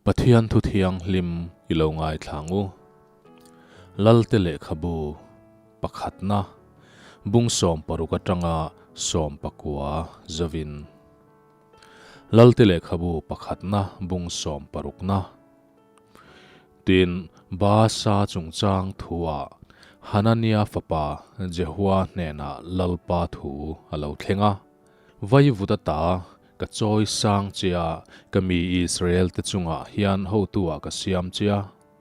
Pathian thu thianghlim i lo ngaithla ang u. Lalte lehkhabu pakhatna bung 60 atanga 19 zovin. Lalte lehkhabu pakhatna bung 60na. Tin, Baasa chungchang thuah Hanania fapa Jehua hnenah Lalpa thu a lo thleng a, Vaivut ata ka chawi sang che a, ka mi Israel-te chungah hian hotu-ah ka siam che a.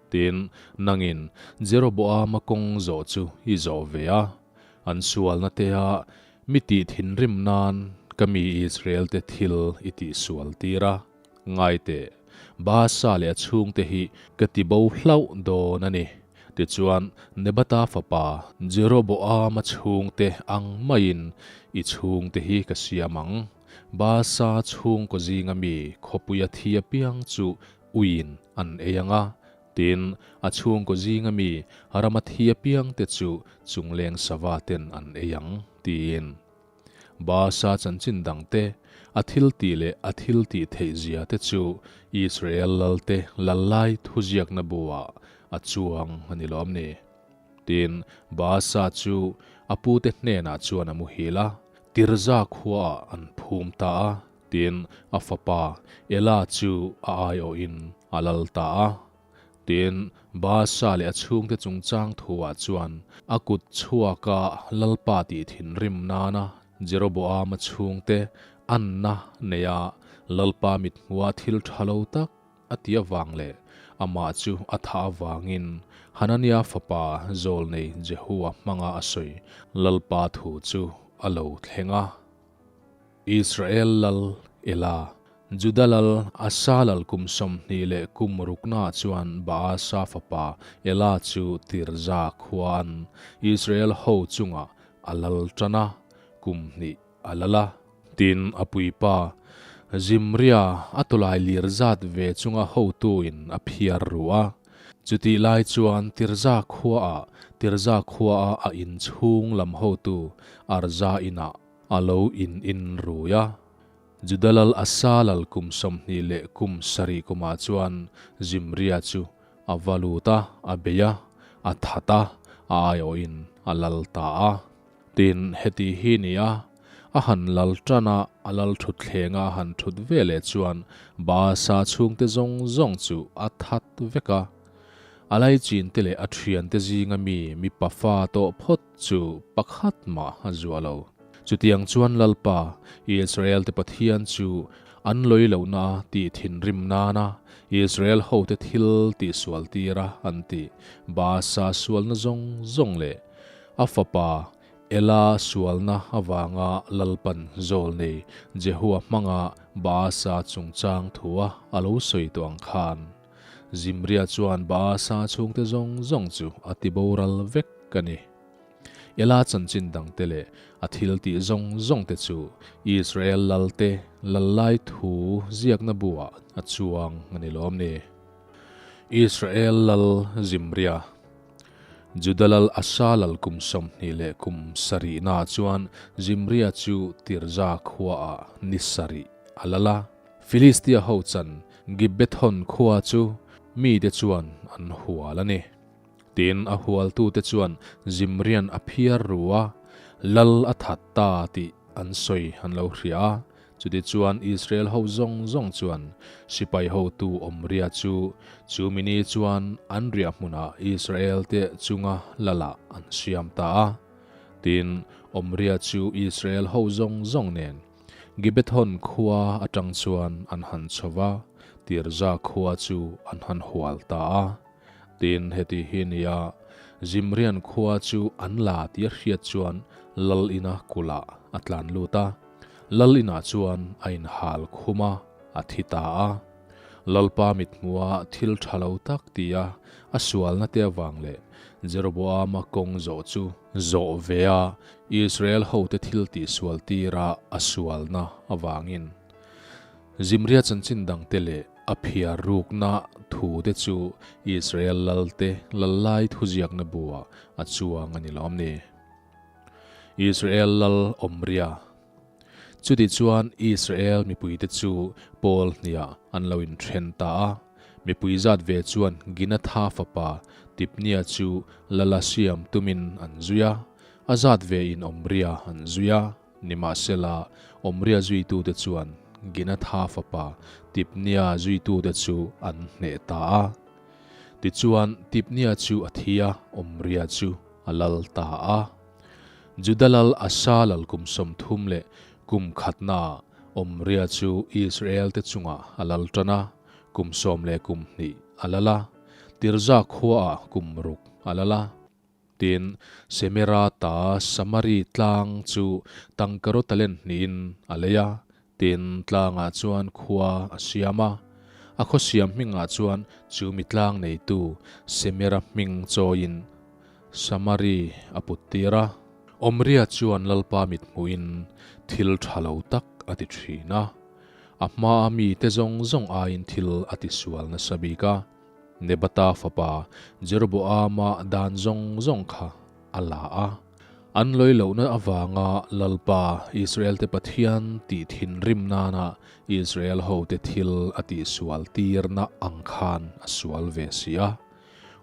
Tin, nangin Jeroboama kawng zawh chu i zawh ve a, an sualna tea mi tih thinrim nan ka mi Israel-te thil i tihsual tir a. Ngai teh, Baasa leh a chhungte hi ka ti bo hlauh dawn a ni. Tichuan, Nebata fapa Jeroboama chhungte ang maiin i chhungte hi ka siam ang. Baasa chhungkaw zinga mi khawpuia thi apiang chu uiin an ei ang a, tin, a chhungkaw zinga mi rama thi apiangte chu chungleng sava ten an ei ang, tiin. Baasa chanchin dangte, a thil tih leh a thil tih theih zia te chu Israel lalte lal lai thuziakna buah a chuang a ni lawm ni? Tin, Baasa chu a pute hnenah chuan a muhil a, Tirza khuaah an phum ta a, tin, a fapa Ela chu a aiawhin a lal ta a. Tin, Baasa leh a chhungte chungchang thuah chuan a kut chhuaka Lalpa tih thinrim nana Jeroboama chhungte anna neia Lalpa mithmuha thil tha lo tak a ti avang leh amah chu a thah avangin Hanania fapa zawlnei Jehua hmanga a sawi Lalpa thu chu a lo thleng a. Israel lal Ela, Juda lal Asa lal kum 20 leh kum ruknaah chuan Baasa fapa Ela chu Tirza khua an Israel ho chungah a lal tan a, kum hnih a lal a. Tin, a puipa Zimria a tawlai lir zat ve chunga hotuin a phiar ru a. Chutih lai chuan Tirza khuaah Tirza khuaa a inchhung lam hotu Arza inah A lo in in rui a. Juda lal Asa lal kum 20 leh kum 7 kumah chuan Zimria chu a va lut a, a bei a, a that a, a aiawhin a lal ta a. Tin, heti hi ni a, a han lal tan a, a lal thutthleng a han thut ve leh chuan Baasa chhungte zawng zawng chu a that vek a. A laichin te leh a thiante zinga mi mipa fa tawh phawt chu pakhat mah a zuah lo. Chutiang chuan Lalpa, Israel te Pathian chu an lawi lohna tih thinrim nana Israel hote thil tihsual tira an tih Baasa sualna zawng zawng leh a fapa Ela sualna avanga Lalpan zawlnei Jehua hmanga Baasa chungchang thua a lo sawi tawh ang khan Zimria chuan Baasa chhungte zawng zawng chu a ti boral vek a ni. Ela chanchin dangte leh a thil tih zawng zawngte chu Israel lalte lal lai thu ziakna buah a chuang a ni lawm ni. Israel lal Zimria, Juda lal Asa lal kum 20 leh kum 7 naah chuan Zimria chu Tirza khuaah ni sarih a lal a. Filistia ho chan Gibbethon khua chu mite chuan an hual a ni. Tin, a hualtute chuan Zimrian a phiar ru a, lal a that ta tih an sawi an lo hria a. Chutichuan Israel ho zawng zawng chuan sipai hotu Omria chu chu mini chuan an riah hmunah Israel-te chunga lalah an siam ta a. Tin, Omria chu Israel ho zawng zawng nen Gibbethon khua atang chuan an han chho va, Tirza khua chu an han hual ta a. Tin, heti hi nia, Zimrian khua chu an la tih a hriat chuan Lal ina kulh ah a tlan lut a. Lal inah chuan a inhal khum a, a thi ta a. Lalpa mithmuha thil tha lo tak tia a sualna te avang leh Jeroboama kawng zawh chu zawh ve a, Israel hote thil tihsual tira a sualna avangin. Zimria chanchin dangte leh a phiar rukna thute chu Israel lalte lal lai thuziakna buah a chuang a ni lawm ni? Israel lal Omria. Chutichuan Israel mipuite chu pawl hniah an lo inthen ta a. Mipui zat ve chuan Ginatha fapa Tibnia chu lala siam tumin an zui a, a zat ve in Omria an zui a. Nimahsela, Omria zuitute chuan Ginatha fapa Tibnia zuitute chu an hneh ta a. Tichuan, Tibnia chu a thi a, Omria chu a lal ta a. Juda lal Asa lal kum 30 leh kum khatnaah Omria chu Israel-te chungah a lal tan a, kum 12 a lal a. Tirza khuaah kum ruk a lal a. Tin, Semera ta Samari tlang chu tangkaraw talent hnihin a lei a, tin, tlangah chuan khua a siam a. A khaw siam hmingah chuan chu mi tlang neitu Semera hming chawiin Samari a put tir a. Omria chuan Lalpa mithmuhin thil tha lo tak a ti thin a, a hmaa mite zawng zawng aiin thil a tisual nasa bik a. Nebata fapa Jeroboama dan zawng zawng kha a la a. An lawi lohna avanga Lalpa, Israelte Pathian tih thinrim nana Israel hote thil a tihsual tirna ang khan a sual ve si a.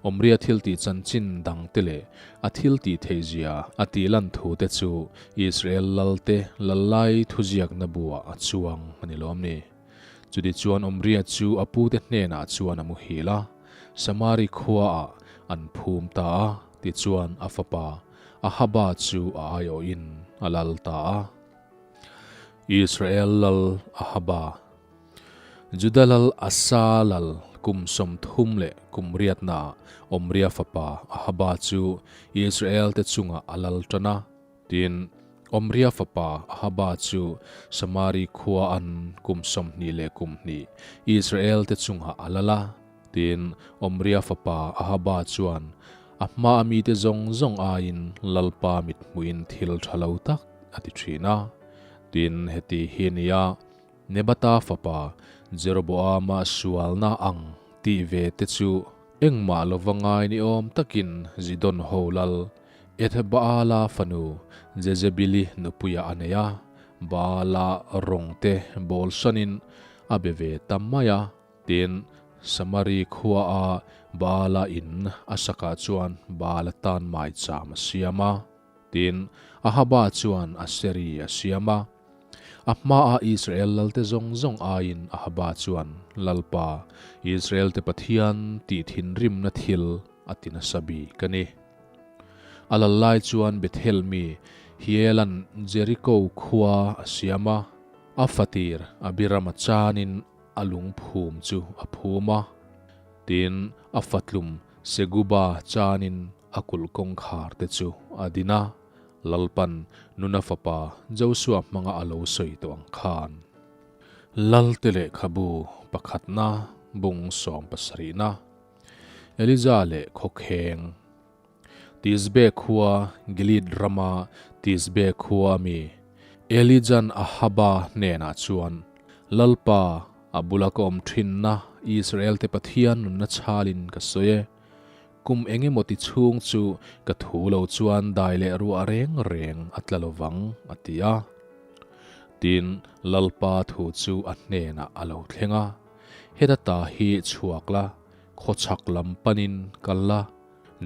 Omria thil tih chanchin dangte leh a thil tih theihzia a tih lan thute chu Israel lalte lallai thuziakna buah a chuang a ni lawm ni? Chutichuan Omria chu a pute hnenah chuan a muhil a, Samari khuaah an phum ta a, tichuan a fapa Ahaba chu a aiawhin a lal ta a. Israel lal Ahaba. Juda lal Asa lal kum 30 leh kum riatnaah Omria fapa Ahaba chu Israel-te chungah a lal tan a. Tin, Omria fapa Ahaba chu Samari khua an kum 22 Israel-te chungah a lal a. Tin, Omria fapa Ahaba chuan a hmaa mite zawng zawng aiin Lalpa mithmuhin thil tha lo tak a ti thin a. Tin, heti hi nia Nebata fapa Jeroboama sualna ang tih ve te chu engmah lova ngai ni awm takin Zidon ho lal Ethbaala fanu Jezebeli nupuia a nei a, Baala rawng te bawl sanin a be ve ta mai a. Tin, Samari khua a Baala in a sakah chuan Baala tan maicham a siam a. Tin, Ahaba chuan Aseri a siam a. A hmaa Israel lalte zawng zawng aiin Ahaba chuan, Lalpa, Israel-te Pathian tih thinrimna thil a ti nasa bik a ni. A lal lai chuan Bethel mi Hiela'n Jeriko khua a siam a, a fatir Abirama chanin a lungphum chu a phum a. Tin, a fatlum Seguba chanin a kulh kawngkhar te chu a din a, Lalpan Nuna fapa Josua hmanga a lo sawi tawh ang khan. Lalte lehkhabu pakhatna bung sawmpasarihna. Elija leh khawkheng. Tisbe khua, Gilead rama Tisbe khua ami Elijan Ahaba hnenah chuan, Lalpa, a bula ka awm thinna Israel-te Pathian nunna chhalin ka sawi e. Kum eng emaw ti chhung chu ka thu lo chuan dai leh ruah reng reng a tla lovang, a ti a. Tin, Lalpa thu chu a hnenah a lo thleng a. Heta ta hi chhuak la, khawchhak lam panin kal la,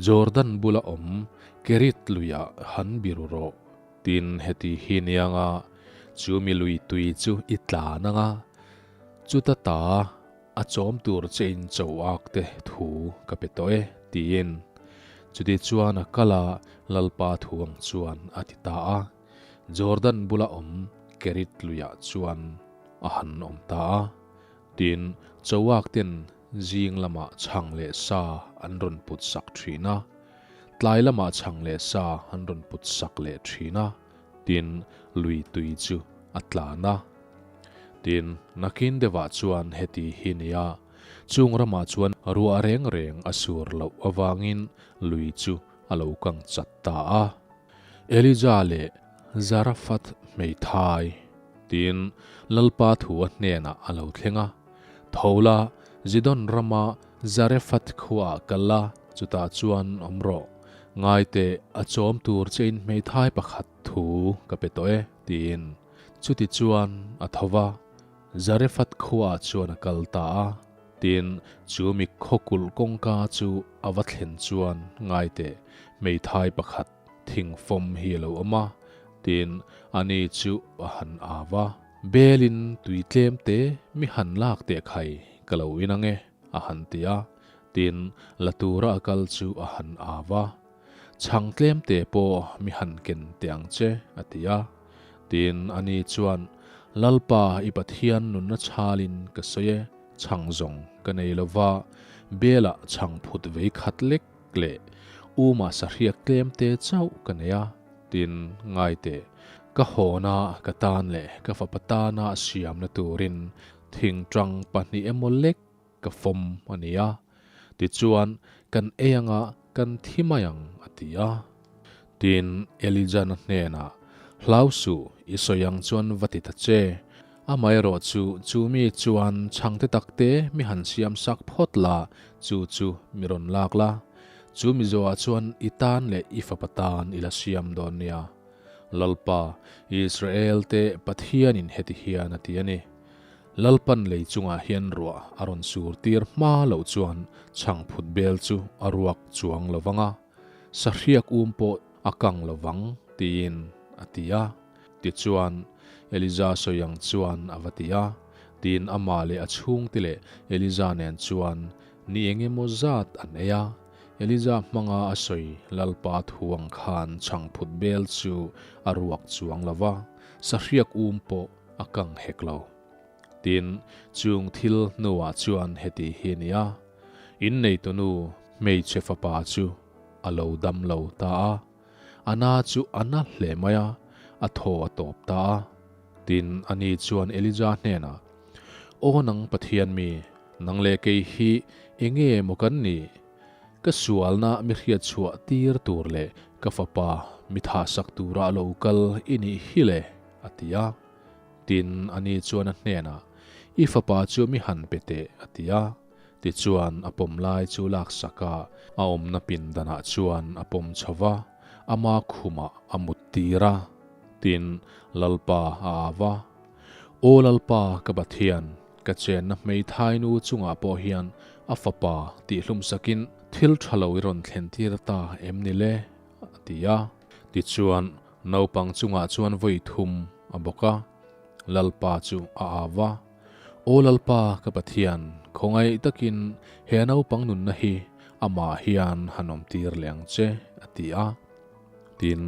Jordan bula awm Kerit luiah han biru rawh. Tin, heti hi nianga chu mi lui tui chu i tlan anga, chuta ta a chawm tur che in cho ak te thu ka pe tawh e, tiin. Chuti chuan a kal a, Lalpa thu ang chuan a ti ta a. Jordan bula awm Kerit luiah chuan a han awm ta a. Tin, Chauak ten zing lamah chhang leh sa an rawn put sak thin a, tlai lamah chhang leh sa an rawn put sak leh thin a, tin, lui tui chu a tlan a. Tin, nakin deuhah chuan heti hi nia, chung ramah chuan ruah reng reng a sur loh avangin lui chu a lo kang chat ta a. Elija leh Zarephath hmeithai tiin Lalpa thu a hnenah a lo thleng a, Tho la, Zidon rama Zarephath khuaah kal la, chutah chuan awm rawh. Ngai teh, a chawm tur chein hmeithai pakhat thu ka pe tawh e, tiin. Chutichuan a tho va, Zarephath khuaah chuan a kal ta a. Tin, chu mi khawkulh kawngka chu a va thlen chuan ngai teh, hmeithai pakhat thing fawm hi a lo awm a, tin, ani chu a han au a. Belin tui tlem te mi han lak teh khai ka lo in ang e, a han ti a. Tin, la tura a kal chu a han au a. Chhang tlem te pawh mi han ken teh ang che, a ti a. Tin, ani chuan, Lalpa i Pathian nunna chhalin ka sawi e, chhang zawng ka nei lo va, Belah chhang phut vei khat lek leh Uma sahriak tlem te chauh ka nei a. Tin, ngai teh, ka hawna ka tan leh ka fapa tana siamna turin thingtang pahnih emaw lek ka fawm a ni a, tichuan kan ei anga kan thi mai ang, a ti a. Tin, Elijah-na hnenah, Hlau suh, i sawi ang chuan va ti ta che. Amaherawh chu, chu mi chuan chhangte takte mi han siam sak phawt la, chu chu mi rawn lak la. Chu mi zawhah chuan i tan leh i fapa tan i la siam dawn nia. Lalpa, Israel-te Pathianin heti hian a ti a ni. Lalpan lei chungah hian ruah a rawn sur tir hma loh chuan chhangphut bel chu a ruak chuang lo vang a, sahriak um pawh a kang lo vang tiin a ti a. Tichuan, Eliza sawi ang chuan a va ti a, tin amah leh a chhungte leh Eliza nen chuan ni eng emaw zat an ei a. Eliza hmanga a sawi Lalpa thu ang khan chhangphut bel chu a ruak chuang lo va, sahriak um pawh a kang hek lo. Tin, chung thil hnuah chuan heti hi a ni a, inneitunu hmeichhe fapa chu a lo dam lo ta a, a na chu a na hle mai a, a thaw a tawp ta a. Tin, ani chuan Elija hnenah, Aw nang Pathian mi, nang leh kei hi enge maw kan nih? Ka sualna mi hriatchhuah tir tur leh ka fapa mi thahsak tura lo kal i nih hi le, a ti a. Tin, ani chuan a hnenah, I fapa chu mi han pe teh, a ti a. Tichuan, a pawm lai chu laksak a, a awmna pindanah chuan a pawm chho va, ama khumah a mut tir a. Tin, Lalpa a au va, Aw Lalpa, ka Pathian, ka chenna hmeithai nu chungah pawh hian a fapa tihhlum sakin thil tha lo i rawn thlen tir ta em ni le? a ti a. Tichuan, naupang chungah chuan vawi thum a bawk a, Lalpa chu a au va, Aw Lalpa ka Pathian, khawngaih takin he naupang nunna hi amah hian han awm tir leh ang che, a ti a. Tin,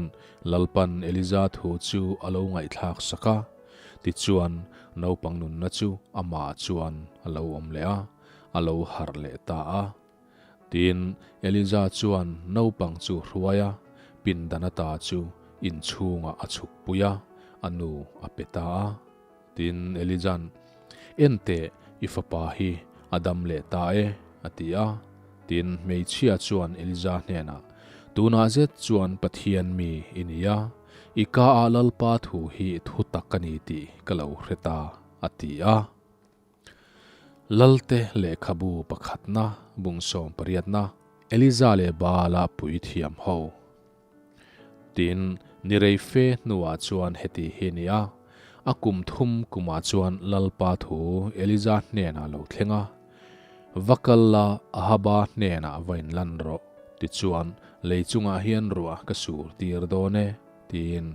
Lalpan Eliza thu chu a lo ngaihthlak sak a. Tichuan, naupang nunna chu amah chuan a lo awm leh a, a lo harh leh ta a. Tin, Eliza chuan naupang chu hruai a, pindan ata chu inchhungah a chhukpui a, a nu a pe ta a. Tin, Eliza'n, En teh, i fapa hi a dam leh ta e, a ti a. Tin, hmeichhia chuan Eliza hnenah, Tunah zet chuan Pathian mi i ni a, i ka-ah Lalpa thu hi thu tak a ni tih ka lo hre ta, a ti a. Lalte lehkhabu pakhatna, bung sawm pariatna, Eliza leh Baala puithiam ho. Tin, ni rei fe hnuah chuan heti hi a ni a, a kum thum kumah chuan Lalpa thu Eliza hnenah lo thleng a, Va kal la, Ahaba hnenah va inlan rawh, tichuan lei chungah hian ruah ka sur tir dawn e, tiin.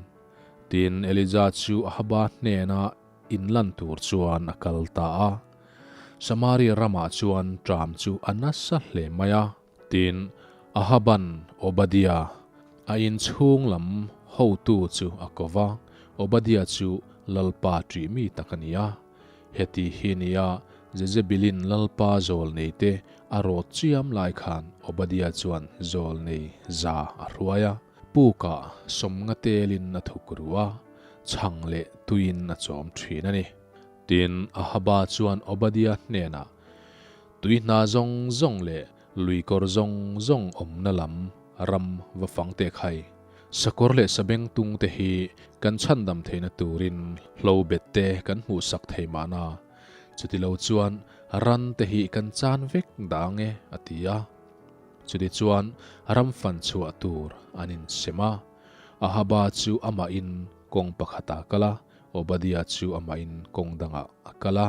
Tin, Eliza chu Ahaba hnenah inlan tur chuan a kal ta a. Samaria ramah chuan ṭam chu a nasa hle mai a. Tin, Ahaban Obadia, a inchhung lam hotu chu a ko va, Obadia chu Lalpa ṭih mi tak a ni a. Heti hi nia Jezebelin Lalpa zawlneite a rawt chiam lai khan Obadia chuan zawlnei za a hruai a. Pukah sawmnga telin a thuk ru a, chhang leh tuiin a chawm thin a ni. Tin, Ahaba chuan Obadia hnenah, Tui hna zawng zawng leh lui kawr zawng zawng awmna lam ram va fang teh khai. Sakawr leh sabeng tung te hi kan chhandam theihna turin hlo bet te kan hmuhsak thei mahna. Chutilo chuan ran te hi kan chan vek dang e, a ti a. Chutichuan ram fan chhuah tur an insem a, Ahaba chu amahin kawng pakhatah a kal a, Obadia chu amahin kawng dangah a kal a.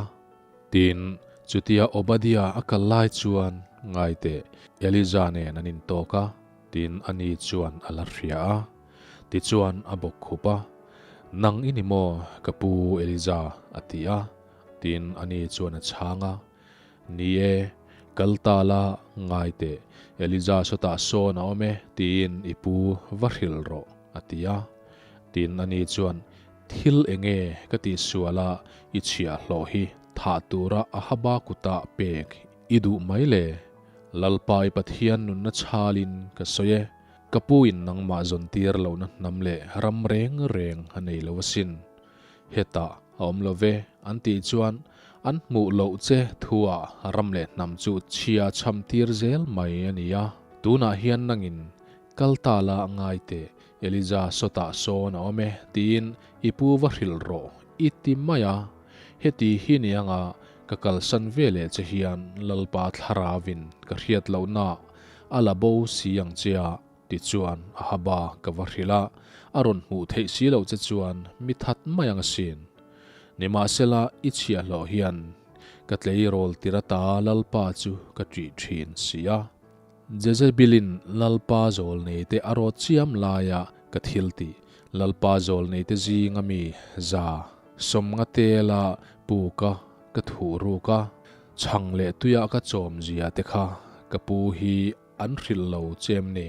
Tin, Chutia Obadia a kal lai chuan ngai teh, Elija nen an intawk a, tin ani chuan a la hria a. Tichuan a bawk khup a, Nang i ni maw, ka pu Elija? a ti a. Tin ani chuan a chhang a, Ni e, kal ta la, ngai teh, Elija sawtah sawn a awm e, tiin i pu va hrilh rawh, a ti a. Tin ani chuan, Thil enge ka tihsual a, i chhiahhlawh hi thah tura Ahaba kutah pek i duh mai le? Lalpa i Pathian nunna chhalin ka sawi e, ka pu in nangmah zawn tir lohna hnam leh ram reng reng a nei lo asin. Hetah a awm lo ve, an tih chuan an hmuh loh che thuah ram leh hnam chu chhia chham tir zel mai a ni a. Tunah hian nangin kal ta la ngai teh, Elija sawtah sawn a awm e, tiin i pu va hrilh rawh i ti mai a. Heti hi ni anga ka kalsan ve leh che hian Lalpa thlaravin ka hriat lohna a la bo si ang che a, tichuan Ahaba ka va hrilh a, a rawn hmuh theih si loh che chuan mi that mai ang asin. Nimahsela i chhiahhlawh hian ka tleirawl tir ata Lalpa chu ka ṭih ṭhin si a. Jezebelin Lalpa zawlneite a rawt chiam laia ka thil tih, Lalpa zawlneite zinga mi 150 tela puka ka thuh ruk a, chhang leh tuia ka chawm zia te kha ka pu hi an hrilh lo chem ni.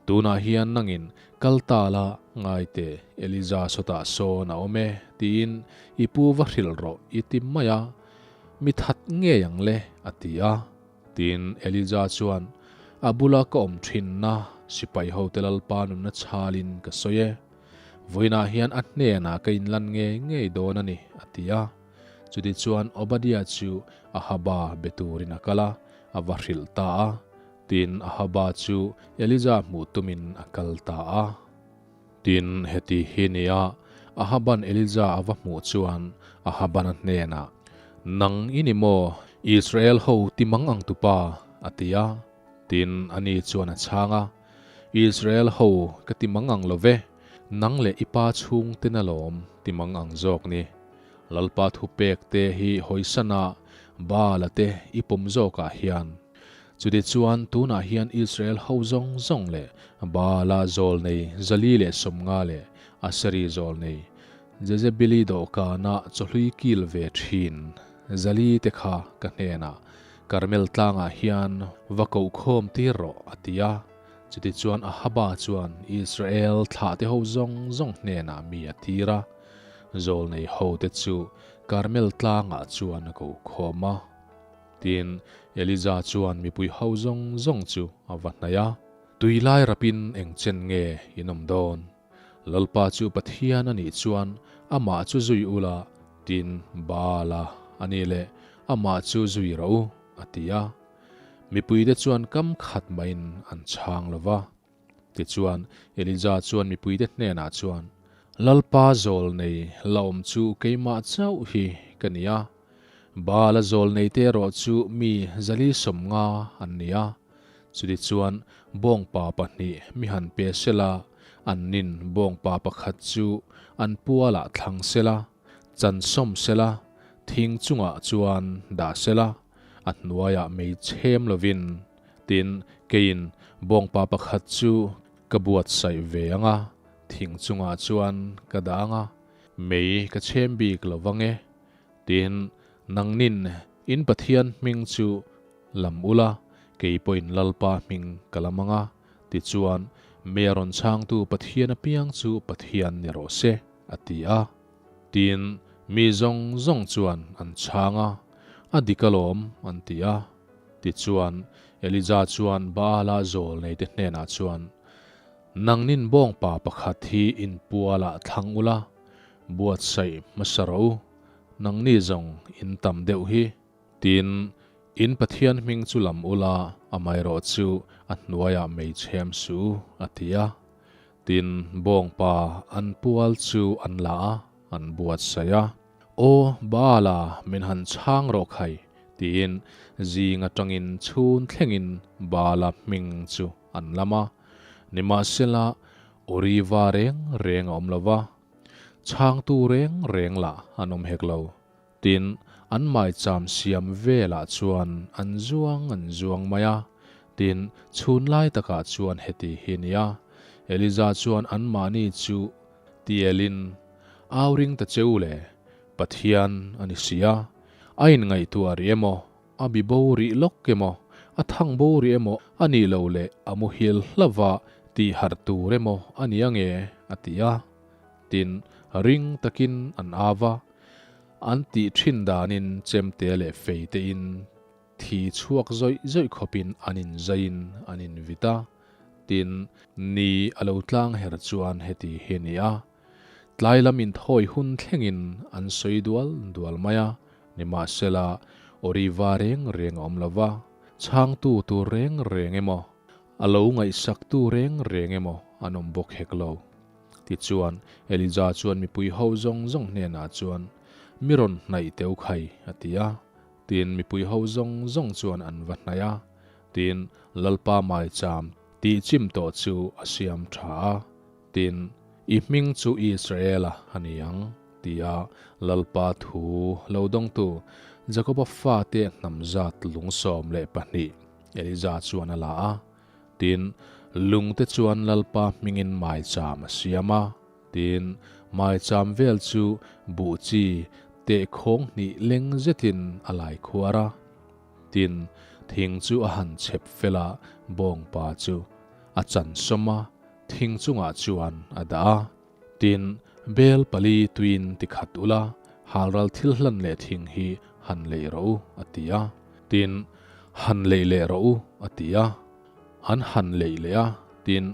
Tunah hian nangin kal ta la ngai teh, Elija sawtah sawn a awm e, tiin i pu va hrilh rawh i ti mai a, mi that ngei ang le, a ti a. Tin, Elija chuan, A bula ka awm thinna sipai hote Lalpa nunna chhalin ka sawi e. Vawiinah hian a hnenah ka inlan ngei ngei dawn a ni, a ti a. Chutichuan Obadia chu Ahaba be turin a kal a, a va hrilh ta a. Tin, Ahaba chu Elija hmuh tumin a kal ta a. Tin, heti hi nia, Ahaban Elija a va hmuh chuan Ahaban a hnenah, Nang i ni maw, Israel ho ti mang ang tupa? a ti a. Tin, ani chuan a chhang a, Israel ho ka ti mang ang lo ve, nang leh i pa chhungten alawm ti mang ang zawk ni. Lalpa thupek te hi hawisana Baala te i pawm zawkah hian. Chutichuan tunah hian Israel ho zawng zawng leh Baala zawlnei 450 leh Aseri zawlnei Jezebeli dawhkana chawhlui kil ve thin 400 te kha ka hnenah Karmel tlangah hian va kohkhawm tir rawh a ti a. Chutichuan Ahaba chuan Israel thlahte ho zawng zawng hnenah mi a tir a. Zawlnei hote chu Karmel tlangah chuan a ko khawm a. Tin, Elija chuan mipui ho zawng zawng chu a va hnaih a, Tui lai rapin eng chen nge in awm dawn? Lalpa chu Pathian a nih chuan amah chu zui ula, tin, Baala a nih leh amah chu zui rawh u, a ti a. Mipuite chuan kam khat mahin an chhang lo va. Tichuan, Elija chuan mipuite hnenah chuan, Lalpa zawl nei la awm chu keimah chauh hi ka ni a, Baala zawl neite erawh chu mi 450 an ni a. Chutichuan, bawngpa pahnih mi han pe sela, annin bawngpa pakhat chu an pualah thlang sela, chan sawm sela, thing chungah chuan dah sela, a hnuaiah mei chhem lovin, Tin, keiin bawngpa pakhat chu ka buatsaih ve ang a, thing chungah chuan ka dah ang a, mei ka chhem bik lo vang e. Tin, nangnin in Pathian hming chu lam ula, kei pawhin Lalpa hming ka lam ang a, tichuan mei a rawn chhangtu Pathian apiang chu Pathian ni rawh se, a ti a. Tin, mi zawng zawng chuan an chhang a, A dik alawm, an ti a. Tichuan, Elija chuan Baala zawl neite hnenah chuan, Nangnin bawngpa pakhat hi inpualah thlang ula, buatsaih hmasa rawh u, nangni zawng in tam deuh hi. Tin, in Pathian hming chu lam ula, amaherawh chu a hnuaiah mei chhem suh u, a ti a. Tin, bawngpa an pual chu an la a, an buatsaih a. Aw, Baala, min han chhang rawh khai, tiin zing atangin chhun thlengin Baala hming chu an lam a. Nimahsela, Oriva reng reng a awm lo va, chhangtu reng reng lah an awm hek lo. Tin, An maicham siam velah chuan an zuang an zuang mai a. Tin, chhun lai takah chuan heti hi a ni a, Eliza chuan anmahni chu tielin, Au ring ta che u le, Pathian a ni si a, a inngaihtuah rih emaw, a bi bo rih lawk emaw, a thang bo rih emaw a nih loh leh a muhil hlauva tih harh tur emaw a ni ange, a ti a. Tin, ring takin an au va, an tih thin danin chemte leh feite in thi chhuak zawih zawih khawpin an inzaiin an invit a. Tin, ni a lo tlang her chuan heti hi a ni a, Tlai lam inthawi hun thlengin an sawi dual dual mai a, nimahsela Oriva reng reng a awm lo va, chhangtu tur reng reng emaw, a lo ngaihsaktu reng reng emaw an awm bawk hek lo. Tichuan, Elija chuan mipui ho zawng zawng hnenah chuan, Mi rawn hnaih teu khai, a ti a. Tin, mipui ho zawng zawng chuan an va hnaih a. Tin, Lalpa maicham tih chim tawh chu a siam tha a. Tin, I hming chu Israela a ni ang, tia Lalpa thu lo dawngtu Jakoba fate hnam zat lung 12 Elija chuan a la a. Tin, lungte chuan Lalpa hmingin maicham a siam a. Tin, maicham vel chu buh chi tehkhawng hnih leng zetin a lai khuar a. Tin, thing chu a han chhep fel a, bawngpa chu a chan sawm a, thing chungah chuan a dah a. Tin, bel pali tuiin ti khat ula, halral thil hlan leh thing hi han leih rawh u, a ti a. Tin, Han leih leh rawh u, a ti a. An han leih leh a. Tin,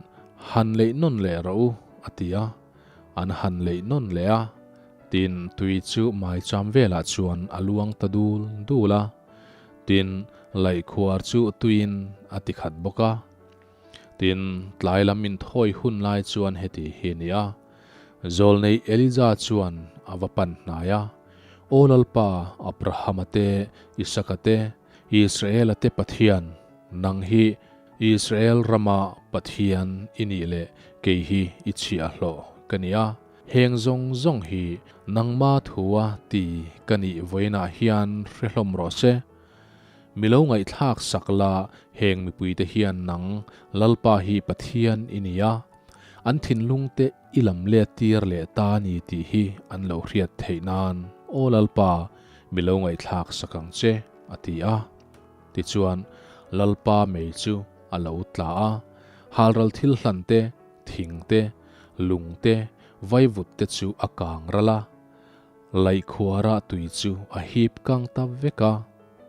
Han leih nawn leh rawh u, a ti a. An han leih nawn leh a. Tin, tui chu maicham velah chuan a luang ta dul dul a. Tin, laihkhuar chu tuiin a ti khat bawk a. Tin, tlai lam inthawi hun lai chuan heti hi a ni a, Zawlnei Elija chuan a va pan hnai a, Aw Lalpa, Abrahama te, Isaka te, Israela te Pathian, nang hi Israel rama Pathian i nih leh kei hi i chhiahhlawh ka ni a, heng zawng zawng hi nangma thua ti ka nih vawiinah hian hre hlawm rawh se. Mi lo ngaihthlak sak la, heng mipuite hian nang Lalpa hi Pathian i ni a, an thinlungte i lam let tir leh ta a ni tih hi an lo hriat theih nan, Aw Lalpa, mi lo ngaihthlak sak ang che, a ti a. Tichuan, Lalpa mei chu a lo tla a, halral thil hlan te, thing te, lung te, vaivut te chu a kang ral a. Laikhuara tui chu a hip kang ta vek a,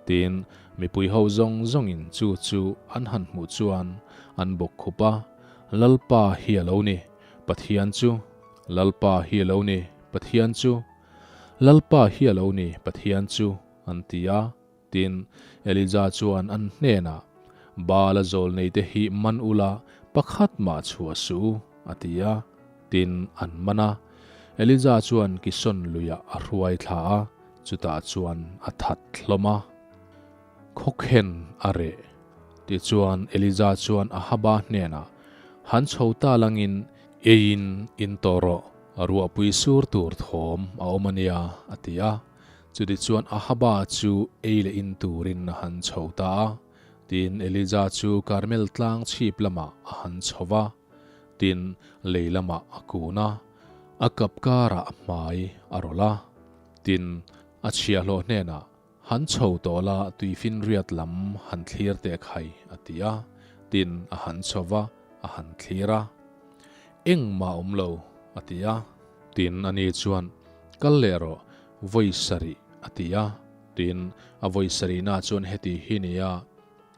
tin, mipui ho zawng zawngin chu chu an han hmuh chuan an bawk khup a, Lalpa hi a lo ni, Pathian chu! Lalpa hi a lo ni, Pathian chu! Lalpa hi a lo ni, Pathian chu! an ti a. Tin, Elija chuan an hnenah, Baal-a zawlneite hi man ula, pakhat mah chhuah suh u, a ti a. Tin, an man a. Elija chuan Kison luiah a hruai thla a, chutah chuan a that hlawm a. Khawkhen a reh. Tichuan, Elija chuan Ahaba hnenah, Han chho ta langin eiin in tawh rawh, ruahpui sur tur thawm a awm a nia, a ti a. Chutichuan Ahaba chu ei leh in turin a han chho ta a. Tin, Elija chu Karmel tlang chhip lamah a han chho va. Tin, lei lamah a kun a, a kap karah a hmai a rawlh a. Tin, a chhiahhlawh hnenah, Han chho tawh la, tuifinriat lam han thlir teh khai, a ti a. Tin, a han chho va, a han thlir a. Engmah awm lo, a ti a. Tin, ani chuan, Kal leh rawh, vawi sarih, a ti a. Tin, a vawi sarihna chuan heti hi nia,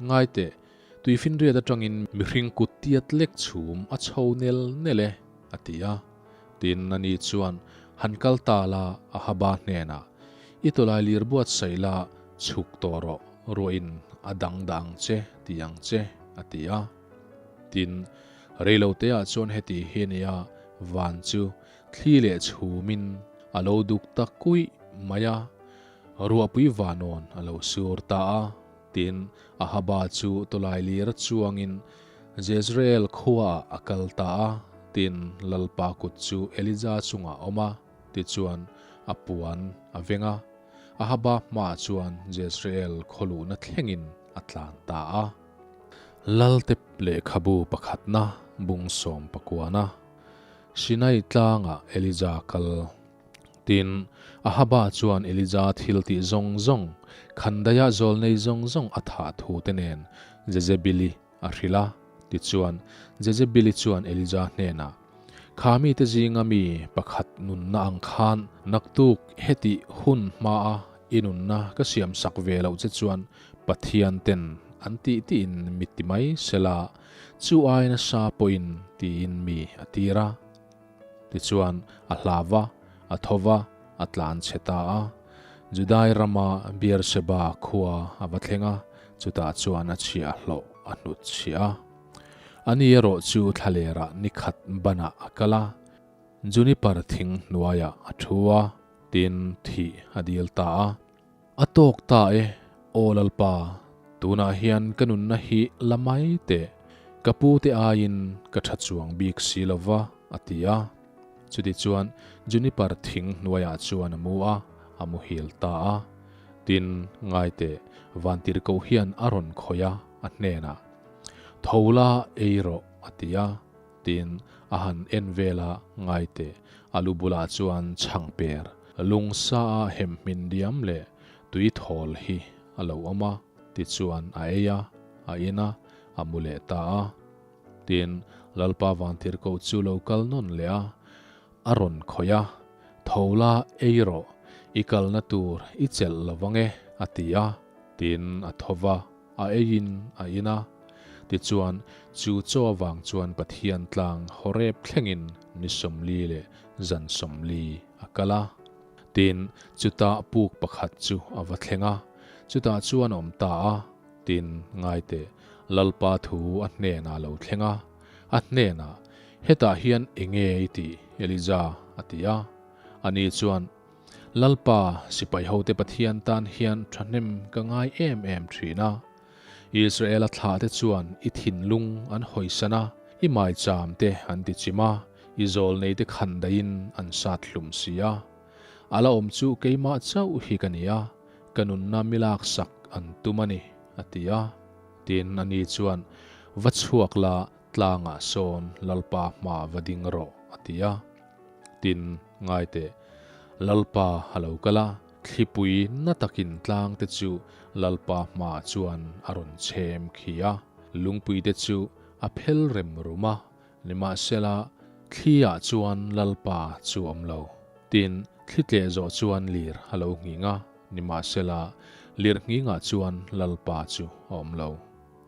Ngai teh, tuifinriat atangin mihring kut tiat lek chhum a chho nel nel e, a ti a. Tin, ani chuan, Han kal ta la, Ahaba hnenah, I tawlai lir buatsaih la, chhuk tawh rawh, ruahin a dang dah ang che, ti ang che, a ti a. Tin, reiloteah chuan heti hi a nia, van chu thli leh chhumin a lo duk ta kuih mai a, ruahpui vanawn a lo sur ta a. Tin, Ahaba chu tawlai lir chuangin Jezreel khuaah a kal ta a. Tin, Lalpa kut chu Elija chungah a awm a, tichuan a puan a veng a. Ahaba hmaah chuan Jezreel khaw luhna thlengin a tlan ta a. Laltep lehkhabu pakhatna bung sawm pakuana Sinai tlangah Elija kal. Tin, Ahaba chuan Elija thil tih zawng zawng, khandaia zawlnei zawng zawng a thah thu te nen Jezebeli a hrilh a. Tichuan, Jezebeli chuan Elija hnenah, Kha mite zinga mi pakhat nunna ang khan naktuk hetih hun hmaa i nunna ka siamsak ve loh che chuan Pathian ten an tih tiin mi ti mai sela, chu ai nasa pawhin tiin mi a tir a. Tichuan, a hlau va, a tho va, a tlan chhe ta a. Judai rama Beersheba khua a va thleng a, chutah chuan a chhiahhlawh a hnutchhiah a. Ani erawh chu thlalerah ni khat banah a kal a, juniper thing hnuaiah a thu a, tin thih a dil ta a. A tawk ta e, Aw Lalpa, tunah hian ka nunna hi la mai teh, ka pu te aiin ka tha chuang bik si lo va, a ti a. Chutichuan juniper thing hnuaiah chuan a mu a, a muhil ta a. Tin, ngai teh, vantirhkoh hian a rawn khawih a, a hnenah, Tho la, ei rawh, a ti a. Tin, a han en vel a, ngai teh, a lu bulah chuan chhangper, lungsa a hem hmin diam leh tui thawl hi a lo awm a, tichuan a ei a, a in a, a mu leh ta a. Tin, Lalpa vantirhkoh chu lo kal nawn leh a, a rawn khawih a, Tho la, ei rawh, i kalna tur i chelh lo vang e, a ti a. Tin, a tho va, a eiin a in a. Tichuan, chu chaw avang chuan Pathian tlang Horeb thlengin ni 40 leh zan 40 a kal a. Tin, chutah puk pakhat chu a va thleng a, chutah chuan a awm ta a. Tin, ngaiteh, Lalpa thu a hnenah a lo thleng a, a hnenah, Hetah hian enge i tih, Elija? a ti a. Ani chuan, Lalpa, sipai hote Pathian tan hian thahnem ka ngai em em thin a. Israela thlahte chuan i thinlung an hawisan a, i maicham te an ti chim a, i zawlneite khandaiin an sat hlum si a. A la awm chu keimah chauh hi ka ni a, ka nunna mi laksak an tum a ni, a ti a. Tin, ani chuan, Va chhuak la, tlangah sawn Lalpa hma va ding rawh, a ti a. Tin, ngai teh, Lalpa a lo kal a, thlipui na takin tlangte chu Lalpa hmaah chuan a rawn chhem khi a, lungpuite chu a phel rem rum a, nimahsela thliah chuan Lalpa chu awm lo. Tin, thli tleh zawh chuan lir a lo nghing a, nimahsela lir nghingah chuan Lalpa chu a awm lo.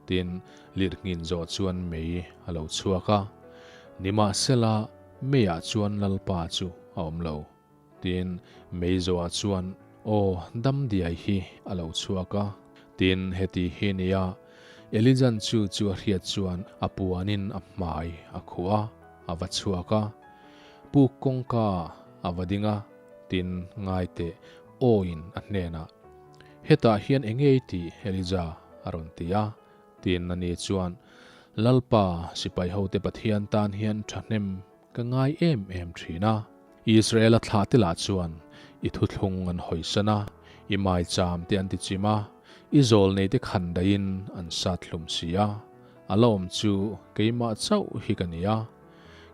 Tin, lirnghin zawh chuan mei a lo chhuak a, nimahsela meiah chuan Lalpa chu a awm lo. Tin, mei zawhah chuan aw dam diai hi a lo chhuak a. Tin, heti hi nia, Elijan chu chu a hriat chuan a puanin a hmai a khuh a, a va chhuak a. Puk kawngka a va ding a, tin, ngaiteh awin a hnenah, Hetah hian eng nge i tih, Elija? a rawn ti a. Tin, ani chuan, Lalpa, sipai hote Pathian tan hian thahnem ka ngai em em thin a. Israela thlah te lah chuan i thuthlung an hawisan a, i maicham te an tichim a, i zawlnei te khan daihin an sat hlum si a. A la awm chu keimah chauh hi ka ni a,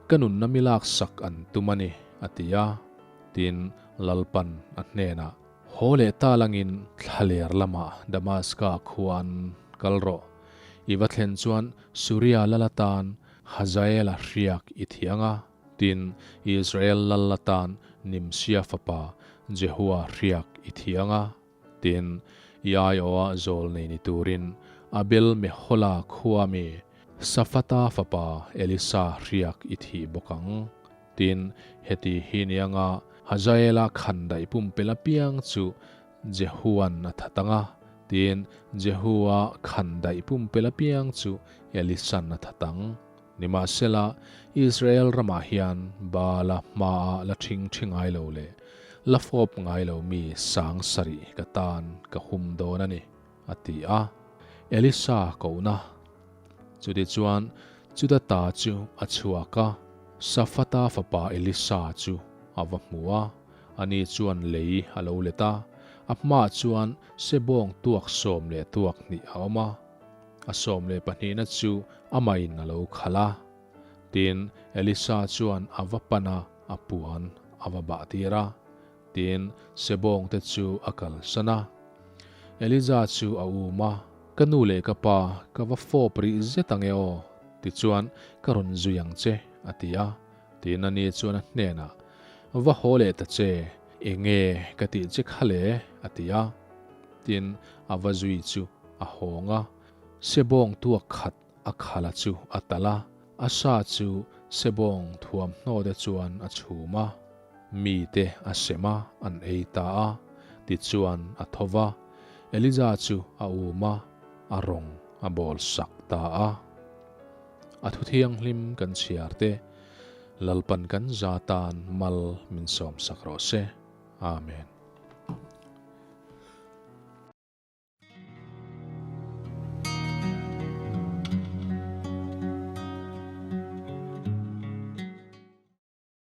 ka nunna mi laksak an tum a ni, a ti a. Tin, Lalpan a hnenah, Haw leh ta langin thlaler lamah Damaska khua an kal rawh. I va thlen chuan Suria lal atan Hazaela hriak i thiang a, tin, Israel lal atan Nimsia fapa Jehua hriak i thiang a, tin, i aiawha zawl nei ni turin Abel Mehola khua mi Safata fapa Elisa hriak i thih bawk ang. Tin, heti hi nianga Hazaela khandaih pumpelh apiang chu Jehua'n a that ang a, tin, Jehua khandaih pumpelh apiang chu Elisa'n a that ang. Nimahsela, Israel ramah hian Baala hmaah la ṭhing ṭhi ngai lo leh la fawp ngai lo mi 7000 ka tan ka hum dawn a ni, a ti a. Elisa kohna. Chutichuan, Juda ta chu a chhuak a, Safata fapa Elisa chu a va hmu a, ani chuan lei a lo let a. A hmaah chuan sebawng tuak 12 a awm a, a 12na chu amahin a lo khalh a. Tin, Elisa chuan a va pan a, a puan a va bah tir a. Tin, sebawngte chu a kalsan a. Elija chu a um a, Ka nu leh ka pa, ka va fawp rih zet ang e aw, tichuan ka rawn zui ang che, a ti a. Tin, ani chuan a hnenah, Va haw leh ta che, enge ka tih che kha le? a ti a. Tin, a va zui chu a hawng a, sebawng tuak khat a khala chu a talh a, a sa chu sebawng thuamhnaw te chuan a chhum a, mite a sem a, an ei ta a. Tichuan a tho va, Elija chu a um a, a rawng a bawl sak ta a. A thu thianghlim kan chhiar te, Lalpan kan za tan mal min sawmsak rawh se. Amen.